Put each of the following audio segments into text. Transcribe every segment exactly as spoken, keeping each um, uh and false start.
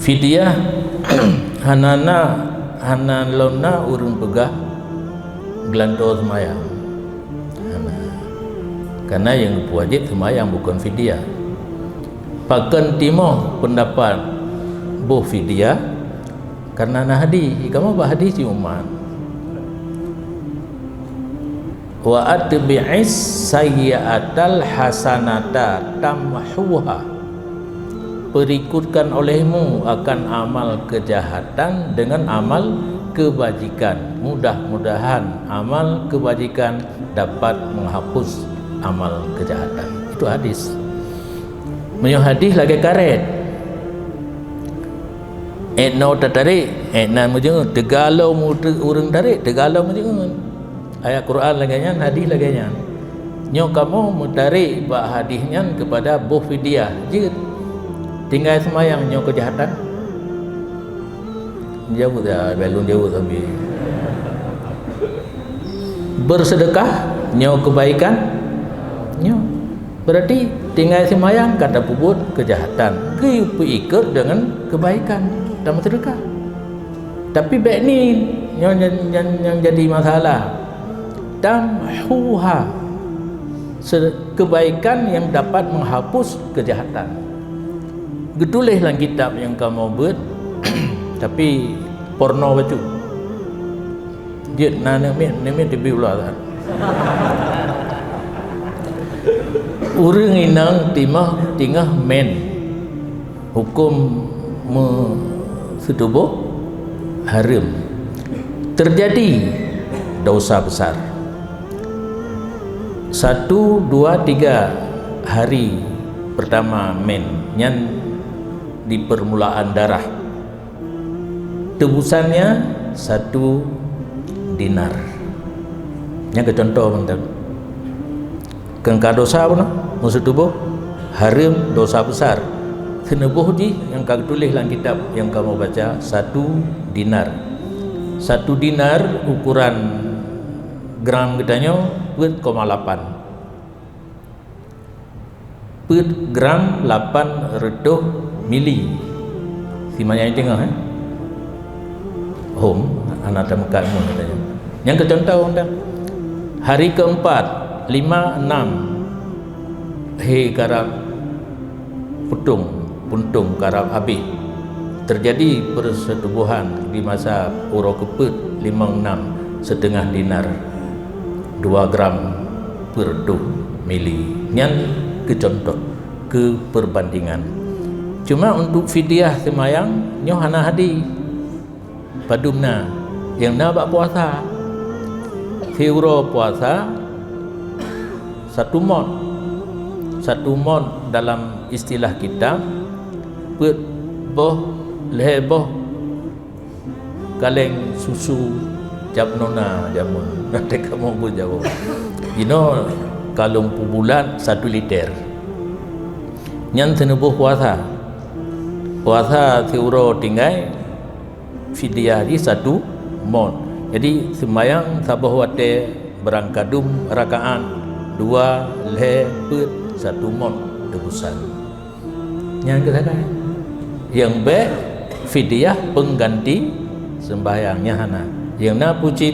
Fidyah hana na, hana lom na ureuëng peugah geulantoe seumayang. Hana. Karena nyang geupeuwajéb seumayang, bukon fidyah. Pakon timoh peundapat boh fidyah? Karena na hadih, kamoe bak hadih si umat. "Wa atbi'is sayyi'atal hasanata tamhuha." Perikutkan olehmu akan amal kejahatan dengan amal kebajikan. Mudah-mudahan amal kebajikan dapat menghapus amal kejahatan. Itu hadis. Meunyoe hadis lagée karet. Ék noe tatarék, ék nan meujeungeun. Teuga lom ureuëng tarék, teuga lom meujeungeun. Ayat Quran lagée nyan, hadis lagée nyan. Nyoe kamoe meutarék bak hadis nyan keupada boh fidyah jeuet. Tinggai seumayang nyoe keujahatan. Jaweueb ya, belum jaweueb tapi. Beureuseudekah nyoe keubaikan? Nyoe. Beurati tinggai seumayang ka tapeubuet keujahatan, geupeuikot deungon keubaikan, tameuseudeukah. Tapi bék nyan, nyoe nyang, nyang, nyang jadi masalah. Tamhuha, se-, keubaikan nyang dapat meuhapus keujahatan. Geutuléh lam kitab nyang kamoe beuet, tapi porno bacut. Jeuet na aneuk miet, aneuk miet teubiet ulat that. Ureuëng inong timoh teungoh men, huköm meuseutuboh hareuem. Teujadi dosa besar. Satu, dua, tiga hari pertama men nyan di permulaan darah. Tebusannya satu dinar. Nyan keu contoh mantong. Keu ka dosa bunoe, meuseutuboh hareuem, dosa besar. Seuneuboh jih nyang ka geutuléh lam kitab nyang kamoe baca, satu dinar. Satu dinar ukuran gram geutanyoe peuet koma lapan. Peuet gram lapan reutôh mili. Si manyang teungoh, eh? Hom, hana tameukat mun katanya. Nyang keu contoh undang. Hari keempat, lima, enam, he karab puntông, puntông karab habéh. Teujadi peursetubuhan di masa uroe keupeuet, limong nam, siteungoh dinar, dua gram per reutôh mili. Nyan keu contoh, keu peubandingan. Cuma untuk fidyah seumayang, nyoe hana hadih. Padum na, nyang na bak puasa. Siuroe puasa, satu mot. Satu mot dalam istilah kitab, peuet boh, lhée boh kaleng susu cap nona jameun. Nanti kamoe beujawa. Jinoe kalon peubulat satu liter. Nyan seuneuboh puasa. Puasa siuroe tinggai, fidyah jih satu mot. Jadi, seumayang saboh watée beurangkadum rakaat, dua, lhée, peuet, satu mot teubusan. Nyan keusakan. Nyang bék fidyah peungganti seumbahyang, nyan hana. Nyang na peucit,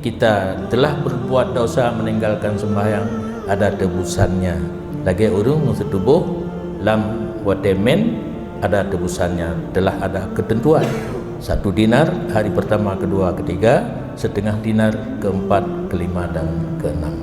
kita telah berbuat dosa meninggalkan sembahyang, ada tebusannya. Lagée ureuëng meuseutuboh lam watée men, ada tebusannya, telah ada ketentuan. Satu dinar hari pertama, kedua, ketiga, setengah dinar keempat, kelima, dan keenam.